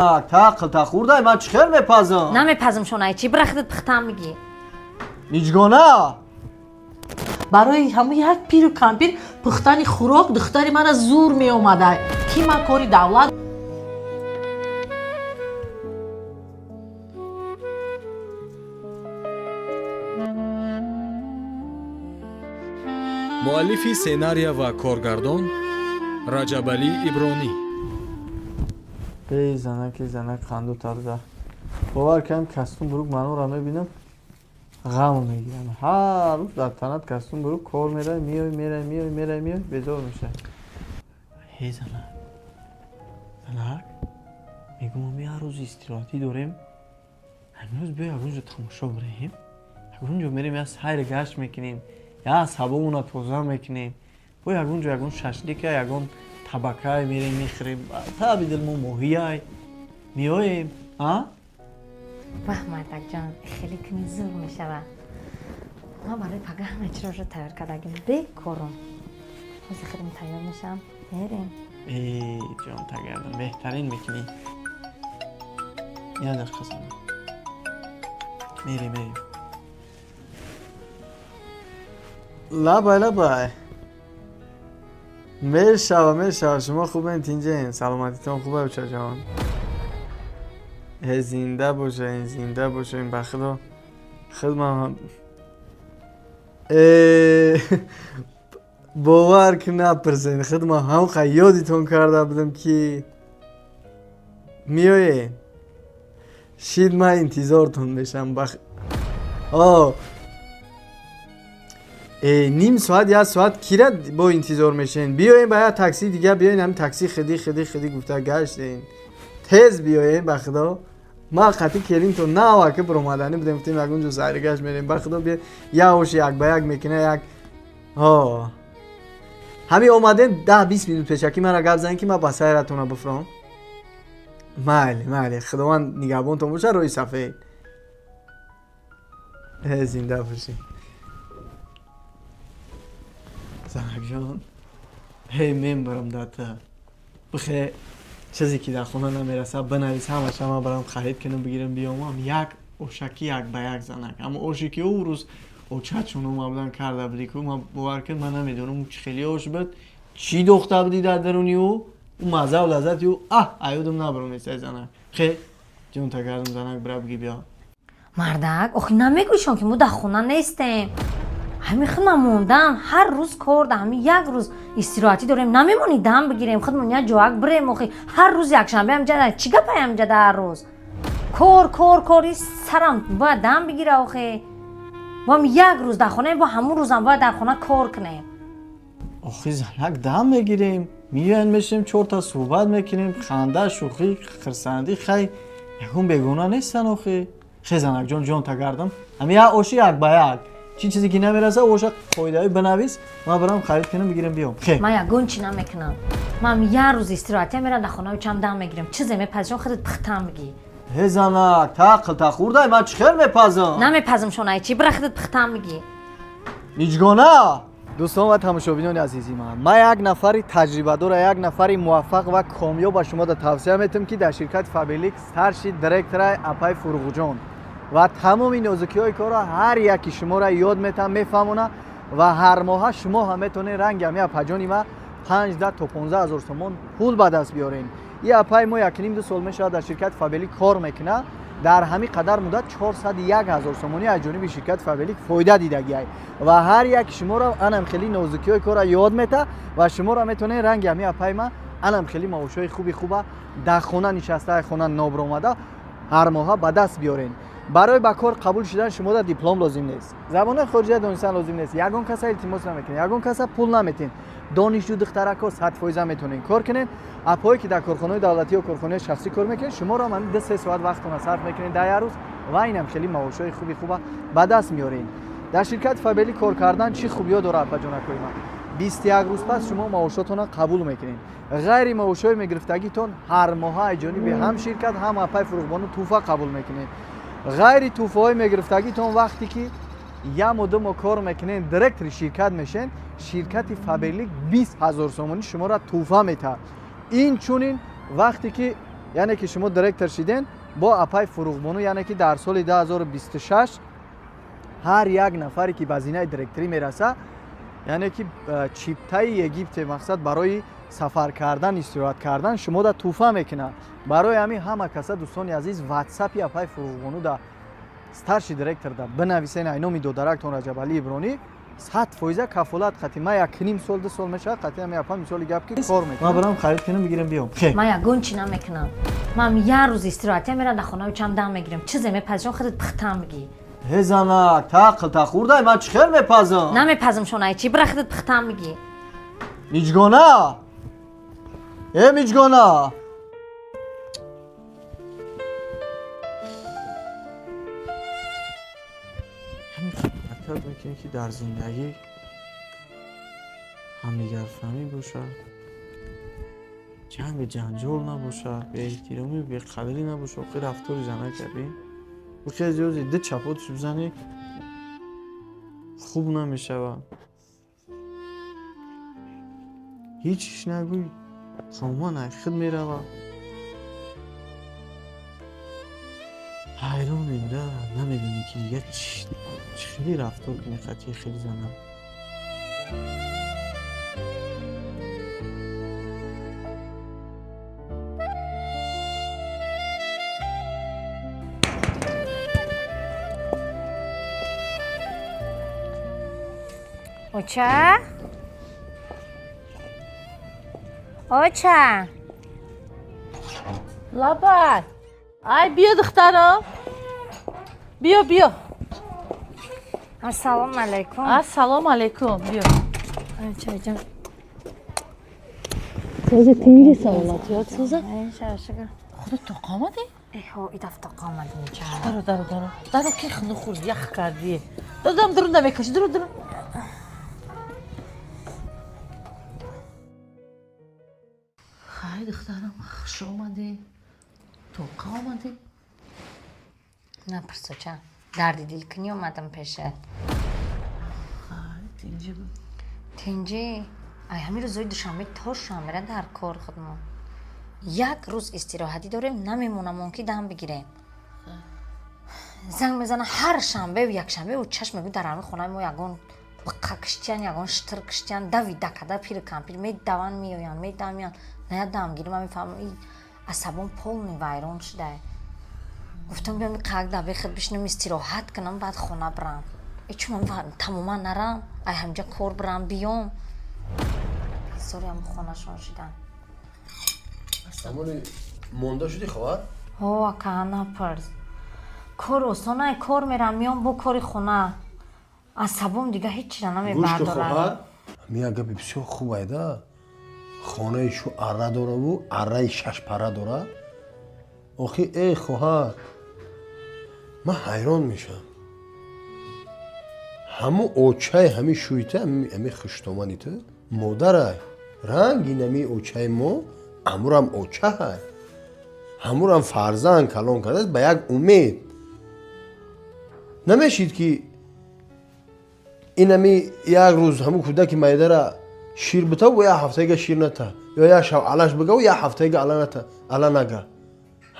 Та қилта хӯрдай, ман чӣ хел мепазам? Намепазам, шонаи чӣ, бира худат пухтам бигӣ. Миҷгона. Барои ҳамон як пиру кампир пухтани хӯрок духтари мана зур меомада, ки ман кори давлат. Муаллифи сценария ва коргардон Раҷабалӣ Ибронӣ. Эй занак, эй занак, қанду тарза. Бовар кардам, кастум бурук манора мебинам, ғам мегирам. Ҳар рӯз дар танат кастум бурук кор мерай, миёй, мерай, миёй, мерай, миёй, безор мешавӣ. Эй занак, занак, мегӯм, мо ҳар рӯз истироҳатӣ дорем. Ҳамин рӯз биё ягон ҷо тамошо бираем. Ягон ҷо мерем, я сайр гашт мекунем, я асабомона тоза мекунем. Бо ягон ҷо ягон шашлика, ягон табакай мерем мехӯрем. Таби дил мо моҳияй. Меоем, а? Ваҳ, мардакҷон, хеле куни зур мешавад. Ман барои пага ҳама чиро уже тайёр кардагим, бекорум. Ҳозир худам тайёр мешавам, мерем. Эй, ҷон тагардам, беҳтарин мекунӣ. Я дақиқа занак. Мерем, мерем. Лабай, лабай. Мешава, мешава, шумо хубен, тинҷен, саломатитон хубе, очаҷон. Э, зинда бошен, зинда бошен, ба худо. Худман э бовар ки напурсен, худман ҳамқа ёдитон карда будам, ки меоед. Шид, ман интизортон мешам. Ба о э ним соат, як соат кира бо интизор мешен? Биёем ба як такси дига, биёен, ҳамин такси хиди хиди хиди гуфта гаштем. Тез биёем, ба худо. Ман қатъи келинтон навака биромаданӣ будем, гуфтем ягон ҷо сайри гашт мерем. Ба худо, биё, як оши як ба як мекуна, як ҳо. Ҳамин омадем, 10-20 минут пешакӣ мара гап занед, ки ман ба сайратона бифуром. Майли, майли, худованд нигаҳбонтон бошад, рӯи сафед. Э, зинда бошед. Занакҷон, ҳей, мембарам дата. Бихе, чизе ки дар хона намерасад, бинавис, ҳамаша ман барам харид кунам, бигирам, биёмам. Як ошаки як ба як, занак. Аммо оше ки ӯ рӯз очачон омада будан карда будӣ ку, ман бовар кун, ман намедонам чӣ хели ош буд, чӣ дохта будӣ дар даруни ӯ, ӯ маззаву лаззати ӯ, аҳ, аёдам набароместа, занак. Хе, ҷон тагардам, занак, бира биги биё. Мардак, охи намегӯйшон, ки мо дар хона нестем. Ҳамин худман мондам, ҳар рӯз кор да, ҳамин як рӯз истироҳатӣ дорем, намемонӣ дам бигирем, худмон як ҷоак бирем? Охи ҳар рӯз якшанбе ҳамҷа чӣ гапай? Ҳамҷа да ҳар рӯз кор, кор, кор, и сарам бояд дам бигира. Охи бо ҳам як рӯз дар хонаем, бо ҳамун рӯзам бояд дар хона кор кунем. Охи занак, дам мегирем, меоян, мешинем, чорта суҳбат мекунем, ханда, шӯхӣ, хирсандӣ. Хай, ягон бегона нестан охи. Хе, занакҷон, ҷон тагардам, ҳамин як оши як ба як, чӣ чизе ки намераса, оша қоидаи бинавис, ман барам харид кунам, бигирам, биём. Хе. Ман ягон чӣ намекунам. Ман як рӯз истироҳатия мерам, дар хонаи чам дам мегирем. Чизе мепазишон, худат пухтам бигӣ. Э занак, та қилта хӯрдай, ман чӣ хел мепазам? Намепазам, шонаи чӣ, бира худат пухтам бигӣ. Миҷгона. Дӯстон ва тамошобинони азизи ман, ман як нафари таҷрибадора, як нафари муваффақ ва комёб ба шумо да тавсия метавам, ки дар ширкати Фаберлик старший директора апай Фуруғҷон ва тамоми нозукиҳои корро ҳар яки шуморо ёд метавам, мефаҳмона ва ҳар моҳа шумо ҳам метавонед ранги ҳами апаҷони ма 5 то 15 ҳазор сомон пул ба даст биёред. И апай мо 1,5-2 сол мешавад дар ширкати Фаберлик кор мекунад. Дар ҳамин қадар муддат 401 ҳазор сомонӣ аз ҷониби ширкати Фаберлик фоида дидагиай ва ҳар яки шуморо анам хеле нозукиҳои корро ёд мета ва шуморо метавонед ранги ҳами апай ма анам хеле маошҳои хуби хуба дар хона нишаста, хона нобромада, ҳар моҳа ба даст биёред. Барои ба кор қабул шудан шумода диплом лозим нест, забонҳои хориҷия донистан лозим нест, ягон каса илтимос намекунед, ягон каса пул наметиҳед. Донишҷӯ духтарако 100% метавонед кор кунед. Апҳое ки дар корхонаҳои давлатӣ ё корхонаҳои шахсӣ кор мекунед, шуморо ҳам ҳамин 2-3 соат вақтона сарф мекунед дар як рӯз ва инам хеле маошҳои хуби хуба ба даст меоред. Дар ширкати Фаберлик кор кардан чӣ хубиё дорад, апаҷонакои ман? 21 рӯз пас шумо маошотонро қабул мекунед. Ғайри маошҳои мегирифтагитон, ҳар моҳа аз ҷониби ҳам ширкат, ҳам апай Фуруғбону тӯҳфа қабул мекунед. Ғайри тӯҳфаҳои мегирифтагитон, вақте ки як моҳ, 2 моҳ кор мекунед, директори ширкат мешен, ширкати Фаберлик 20 ҳазор сомонӣ шуморо тӯҳфа метаҳад. Инчунин вақте ки Яъне ки шумо директор шиден бо апай Фуруғбону, яъне ки дар соли 2026 ҳар як нафаре ки ба зинаи директорӣ мераса, яъне ки чиптаи Египте, мақсад барои сафар кардан, истироҳат кардан шумо да тӯҳфа мекунад. Барои ҳамин ҳама каса, дӯстони азиз, ватсапи апай Фуруғбону да, старший директор да бинависен, ай номи додарактон Раҷабалӣ Ибронӣ, 100% кафолат қати ма 1,5 сол, 2 сол мешавад, қати ҳами апа мисоли гап ки кор мекунам. Ман барам харид кунам, бигирам, биём. Ман ягон чӣ намекунам. Ман як рӯз истироҳатия мерам, дар хонаи чам дам мегирам. Чизе мепазишон, худат пухтам бигӣ. Ҳе, занак, тақл та хурдай, ман чӣ хел мепазам? Намепазам шонай чӣ, бира худат пухтам бигӣ. Миҷгона, э Миҷгона. Ҳаракат мекунем, ки дар зиндагӣ ҳамдигарфаҳмӣ бошад, ҷангу ҷанҷол набошад, беэҳтиромӣ, беқадрӣ набошад. Охир рафтори зана кардӣ, бихези, ду чапотш бизанӣ, хуб намешавад. Ҳеҷ нагӯй, тамоман ай худ меравад. Ҳайронем да, намедонӣ, ки дигар чӣ хеле рафтор кунӣ қатъи хели зана. Оча, оча. Лабай, ай, биё, духтарам, биё, биё. Ассалому алайкум. Ассалому алайкум, биё. Очаҷон. Соза, тинҷи, саломатиёт, соза? Худо, тоқа омадӣ? Эҳо, и дафта омадем, ча. Даро, даро, даро, даро, ки хунук хӯрд, ях кардӣ. Додам, дурун намекашӣ, дурун, дурун. Хай, духтарам, хуш омадӣ, тоқа омадӣ. Напурс, оча, дарди дил кунӣ омадам пешат. Хай, тинҷи буд? Тинҷи. Ай ҳамин рӯзои душанбе то шанбера дар кор худмон. Як рӯз истироҳатӣ дорем, намемонамон ки дам бигирем. Занг мезана ҳар шанбеву якшанбеву чашм, мегӯ дар ҳамин хонаи мо ягон биққа киштиян, ягон штир киштиян, дави дакада пири кампир медаванд, меоянд, медаванд, меоянд. Ная дамгирӣ ман мефаҳмам, и асабон полный вайрон шудае. Гуфтам, биём қак даби худ бишинам, истироҳат кунам, баъд хона бирам. И чун ман тамоман нарам, ай ҳамҷа кор бирам, биём. Бисёри ҳам хонашон шидан. Амони монда шудӣ, хоҳар? Ҳо, ака, напарз. Кор осонай, кор мерам, меём, бо кори хона. Асабом дига ҳеҷ чиза Гӯш ку, намебардорад. хоҳар, ҳамин як гапи бисёр хуб айда. Хонаи шу арра дораву арраи шашпара дора. Охи, эй хоҳар, ман ҳайрон мешавам, ҳамун очаи ҳамин шӯита, ҳамин хуштомани ту модарай, ранги нами очаи мо, амурам очаҳай, ҳамурам фарзанд калон кардааст ба як умед. Намешид, ки инами як рӯз ҳамун кӯдаки майдара шир битав, як ҳафтаига шир ната, ё як шав алаш бигав, як ҳафтаига ала ната, ала нага.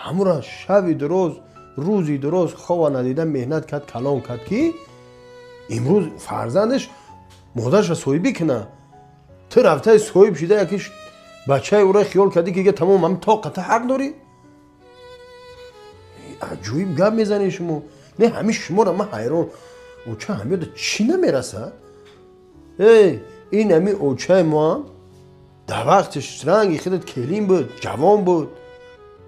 Ҳамура шави дуроз, рӯзи дуроз хова надида меҳнат кард, калон кард, ки имрӯз фарзандаш модараша соҳибӣ куна. Ту рафтаи соҳиб шида, яки бачаи ӯра хиёл кардӣ, ки тамом ҳами тоқата ҳақ дорӣ. Аҷоиб гап мезанед шумо. Не, ҳамин шуморо ман ҳайрон. Оча ҳамёда чӣ намерасад? Эй, ин ҳами очаи моам дар вақтиш ранги худат келин буд, ҷавон буд,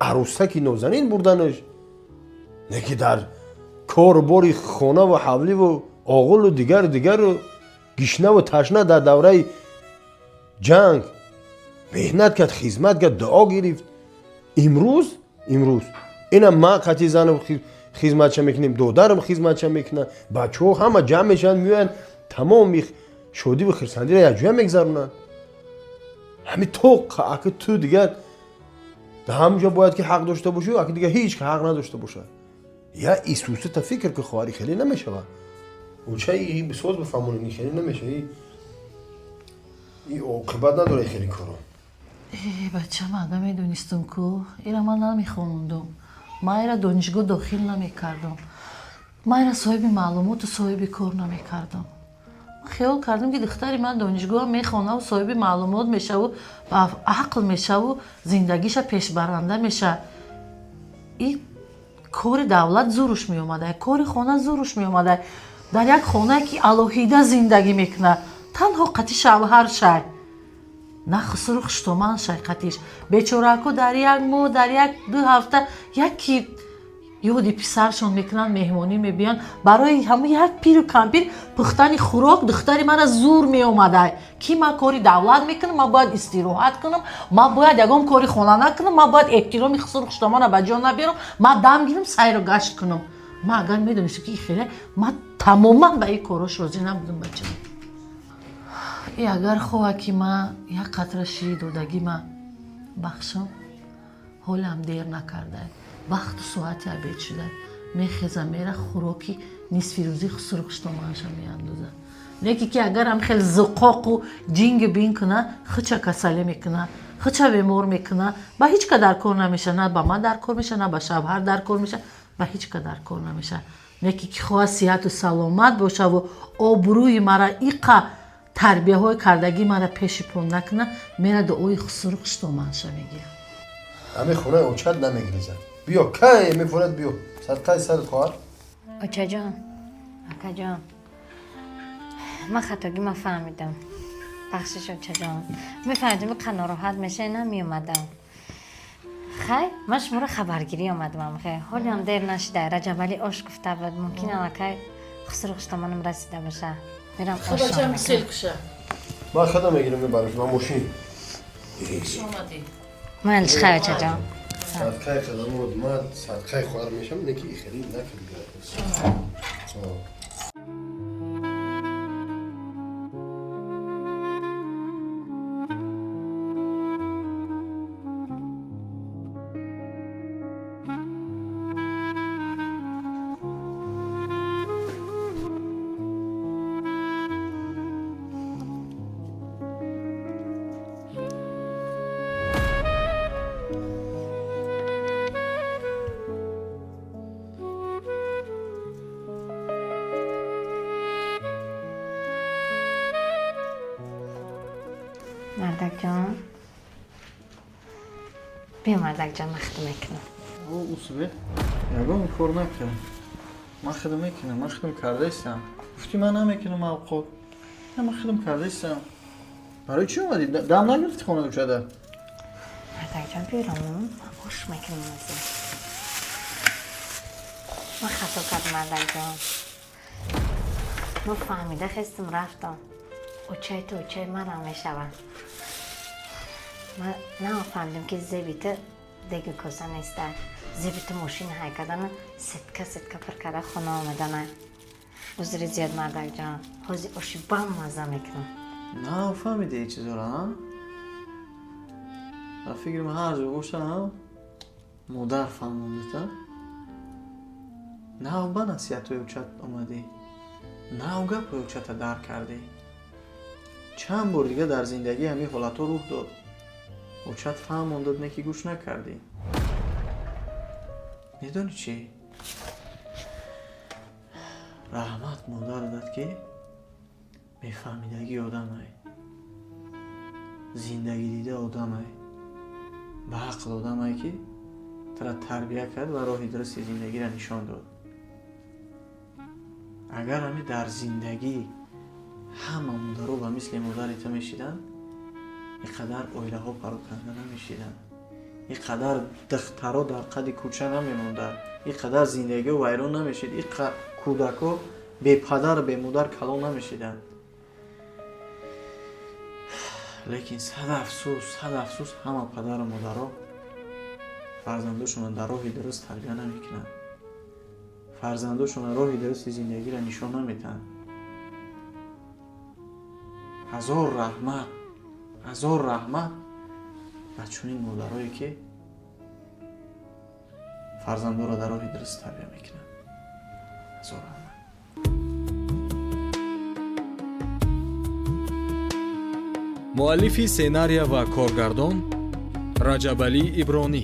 арӯсаки нозанин бурданаш, не ки дар кору бори хонаву ҳавливу оғулу дигару дигару, гишнаву ташна, дар давраи ҷанг меҳнат кард, хизмат кард, дуо гирифт. Имрӯз ина ман қатъи зану хизматша мекунем, додарам хизматша мекунад, бачаҳо ҳама ҷамъ мешаванд, меоянд, тамоми шодиву хирсандиро якҷоя мегзаронанд. Ҳами тоқа аки ту дигар дар ҳамон ҷо бояд ки ҳақ дошта бошӣ, аки дигар ҳеҷ ки ҳақ надошта бошад. Я исусита фикр ки, хоҳари, хеле намешавад. Очаи бисоз бифаҳмонед, хеле намешавад, и оқибат надорад хеле коро. Бача, ман ага медонистум ку, ира ман намехондум, ман ира донишгоҳ дохил намекардам, ман ира соҳиби маълумоту соҳиби кор намекардам. Ман хиёл кардам, ки духтари ман донишгоҳ мехонаву соҳиби маълумот мешаву, ба ақл мешаву, зиндагиша пешбаранда меша. И кори давлат зуруш меомада, кори хона зуруш меомада. Дар як хонае ки алоҳида зиндагӣ мекунад, танҳо қати шавҳар шай, на хусуру хуштоман шай қатиш. Бечораку дар як моҳ, дар як ду ҳафта яки ёди писаршон мекунанд, меҳмонӣ мебиёнд. Барои ҳамун як пиру кампир пухтани хӯрок духтари мана зур меомада, ки ман кори давлат мекунам, ман бояд истироҳат кунам, ман бояд ягон кори хона накунам, ман бояд эҳтироми хусуру хуштомана ба ҷо набиёрам, ман дам гирам, сайру гашт кунам. Ман агар медонистам, ки хеле, ман тамоман ба ин корош розӣ набудам. Бача, и агар хоҳа, ки ман як қатра шири додагӣ ма бахшам, ҳолам дер накарда, вақту соати обед шуда, мехеза, мера, хӯроки нисфирӯзӣ хусуру хуштоманша меандоза. Леки ки агар ам хел зуқоқу ҷинги бин куна, хича касалӣ мекуна, хича бемор мекуна, ба ҳеҷ ка дар кор намеша, на ба ман дар кор меша, на ба шавҳар дар кор меша, ба ҳеҷ ка дар кор намеша. Леки ки хоҳа сиҳату саломат бошаву обрӯи мара, иқа тарбияҳои кардагӣ мара пеши по накуна, мера, дуои хусуру хуштоманша мегирам. Ҳамин хонаи очат намегиризад. Биё, кай мефорад, биё, садқаи сарат, хоҳар. Очаҷон, акаҷон, ман хатогӣ ма фаҳмидам, бахшиш, очаҷон. Мефаҳмидам, қа нороҳат меша, намеомадам. Хай, ман шуморо хабаргирӣ омадам. Хай, ҳолиам дер нашида, Раҷабалӣ ош гуфта буд, мумкин аллакай хусуру хуштоманам расида боша. Мерам, ош. Бачам, сел куша. Ман худам мегирам, мебарам ба мошин. Майлиш, хай, очаҷон. Садқаи қадамот, ман садқаи хоҳар мешам, не ки хеле накард. Мардакҷон, биё, мардакҷон, ман хидм мекунам. Усбе, ягон кор накард. Ман хидм мекунам, ман хидм кардаистам. Гуфтӣ, ман намекунам авқот. Ман хидм кардаистам. Барои чӣ омадӣ? Дам нагирифтӣ хона учада? Мардакҷон, биёрам, ман ош мекунам. Азим, ман хато кардам, мардакҷон. Ман фаҳмида хестам, рафтам. Очаи ту очаи манам мешавад. Ман нафаҳмидам, ки зеби ту деги коса неста, зеби ту мошин ҳай кардана, сетка сетка пур карда хона омадана. Узри зиёд, мардакҷон. Ҳозир оши бам мазза мекунам. Нафаҳмиди ин чизоро, а? Ба фикри ман, ҳар ҷо боша, модар фаҳмондита. Нав ба насиҳатҳои очат омадӣ, нав гапҳои очата дарк кардӣ. Чанд бор дига дар зиндагӣ ҳамин ҳолатҳо рух дод, очат фаҳмондад, не ки гӯш накардӣ. Медонӣ чӣ? Раҳмат модар дад, ки бефаҳмидагӣ одамай, зиндагӣ дида одамай, ба ақл одамай, ки тура тарбия кард ва роҳи дурусти зиндагиро нишон дод. Агар ҳами дар зиндагӣ ҳама модаро ба мисли модари ту мешиданд, ин қадар оилаҳо пароканда намешиданд, ин қадар духтаро дар қади кӯча намемонданд, ин қадар зиндагиҳо вайрон намешид, ин кӯдакҳо бепадару бемодар калон намешиданд. Лекин сад афсӯс, сад афсӯс, ҳама падару модаро фарзандошонро дар роҳи дуруст тарбия намекунанд, фарзандошонро роҳи дурусти зиндагиро нишон наметаҳанд. Ҳазор раҳмат, ҳазор раҳмат ба чунин модарое, ки фарзандоро дар роҳи дуруст тарбия мекунанд. Ҳазор раҳмат. Муаллифи сценария ва коргардон Раҷабалӣ Ибронӣ.